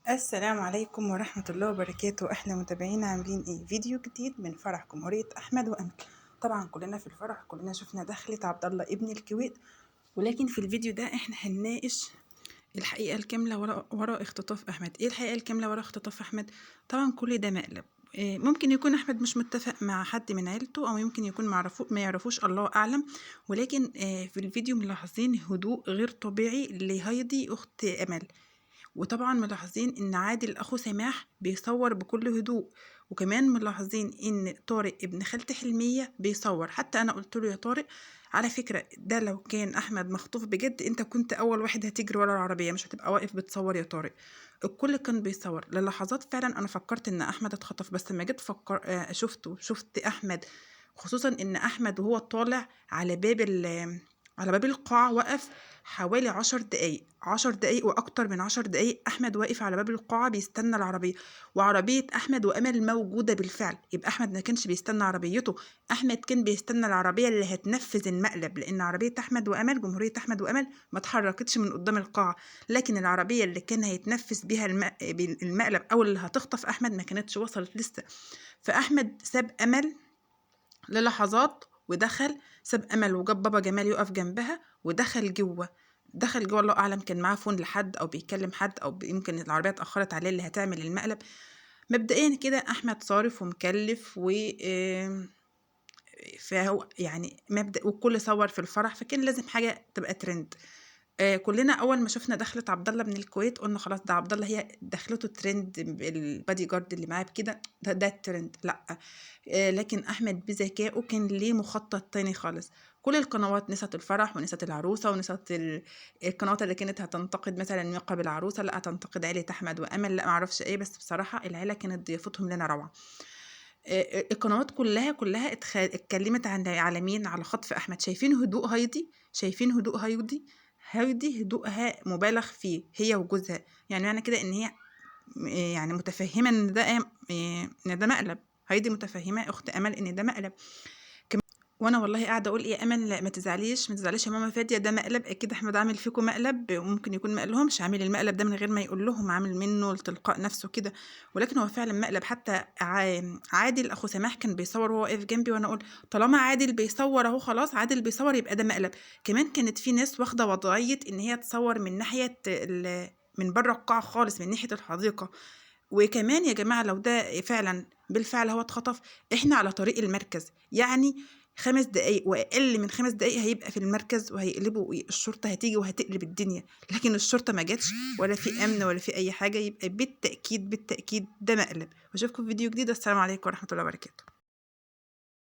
السلام عليكم ورحمة الله وبركاته. احنا متابعين عاملين ايه؟ فيديو جديد من فرح جمهورية احمد وامل. طبعا كلنا في الفرح كلنا شفنا دخلة عبد الله ابن الكويت، ولكن في الفيديو ده احنا هنناقش الحقيقة الكاملة وراء اختطاف احمد. ايه الحقيقة الكاملة وراء اختطاف احمد؟ طبعا كل ده مقلب. ممكن يكون احمد مش متفق مع حد من عيلته، او يمكن يكون ما يعرفوش، الله اعلم. ولكن في الفيديو ملاحظين هدوء غير طبيعي لهايدي اخت امل، وطبعا ملاحظين ان عادل اخو سماح بيصور بكل هدوء، وكمان ملاحظين ان طارق ابن خالة حلمية بيصور. حتى انا قلت له يا طارق على فكرة، ده لو كان احمد مخطوف بجد انت كنت اول واحد هتجري ورا العربية، مش هتبقى واقف بتصور يا طارق. الكل كان بيصور للحظات. فعلا انا فكرت ان احمد اتخطف، بس لما جيت فكر شفت احمد، خصوصا ان احمد وهو طالع على باب على باب القاعة وقف حوالي 10 دقايق، 10 دقايق وأكتر من 10 دقايق أحمد واقف على باب القاعة بيستنى العربية، وعربية أحمد وأمل موجودة بالفعل. يبقى أحمد ما كانش بيستنى عربيته، أحمد كان بيستنى العربية اللي هتنفذ المقلب، لأن عربية أحمد وأمل، جمهورية أحمد وأمل، ما اتحركتش من قدام القاعة، لكن العربية اللي كان هيتنفذ بيها المقلب أو اللي هتخطف أحمد ما كانتش وصلت لسه. فأحمد ساب أمل للحظات ودخل، ساب امل وجاب بابا جمال يقف جنبها ودخل جوه. دخل جوه الله اعلم كان معاه phone لحد او بيكلم حد، او يمكن العربية اتاخرت عليه اللي هتعمل المقلب. مبدئيا كده احمد صارف ومكلف و فهو يعني مبدأ، والكل صور في الفرح، فكان لازم حاجة تبقى ترند. كلنا اول ما شفنا دخلة عبد الله من الكويت قلنا خلاص ده عبد الله، هي دخلته ترند بالبادي جارد اللي معاه بكده، ده الترند. لا، لكن احمد بذكائه كان ليه مخطط تاني خالص. كل القنوات نست الفرح ونست العروسة ونست القنوات اللي كانت هتنتقد مثلا مقب العروسة، لا هتنتقد عيله احمد وامل، لا معرفش ايه، بس بصراحة العيلة كانت ضيافتهم لنا روعه. القنوات كلها اتكلمت عن على مين؟ على خطف احمد. شايفين هدوء هايدي؟ شايفين هدوء هايدي؟ هايدي هدوءها مبالغ فيه هي وجوزها، يعني معنى كده ان هي يعني متفهمه ان ده ان ده مقلب. هايدي متفهمه اخت امل ان ده مقلب. وانا والله قاعدة اقول يا امل لا ما تزعليش، ما تزعليش يا ماما فاديه، ده مقلب اكيد احمد عامل فيكم مقلب، وممكن يكون ما قالهمش، عامل المقلب ده من غير ما يقول لهم، عامل منه لتلقاء نفسه كده، ولكن هو فعلا مقلب. حتى عادل اخو سماح كان بيصور وهو واقف جنبي، وانا اقول طالما عادل بيصور اهو خلاص عادل بيصور يبقى ده مقلب. كمان كانت في ناس واخده وضعية ان هي تصور من ناحية من بره القاعة خالص، من ناحية الحديقة. وكمان يا جماعة لو ده فعلا بالفعل هو اتخطف، احنا على طريق المركز، يعني 5 دقايق واقل من 5 دقايق هيبقى في المركز، وهيقلبوا الشرطة هتيجي وهتقلب الدنيا. لكن الشرطة ما جاتش، ولا في امن ولا في اي حاجة، يبقى بالتاكيد بالتاكيد ده مقلب. واشوفكم في فيديو جديد، السلام عليكم ورحمة الله وبركاته.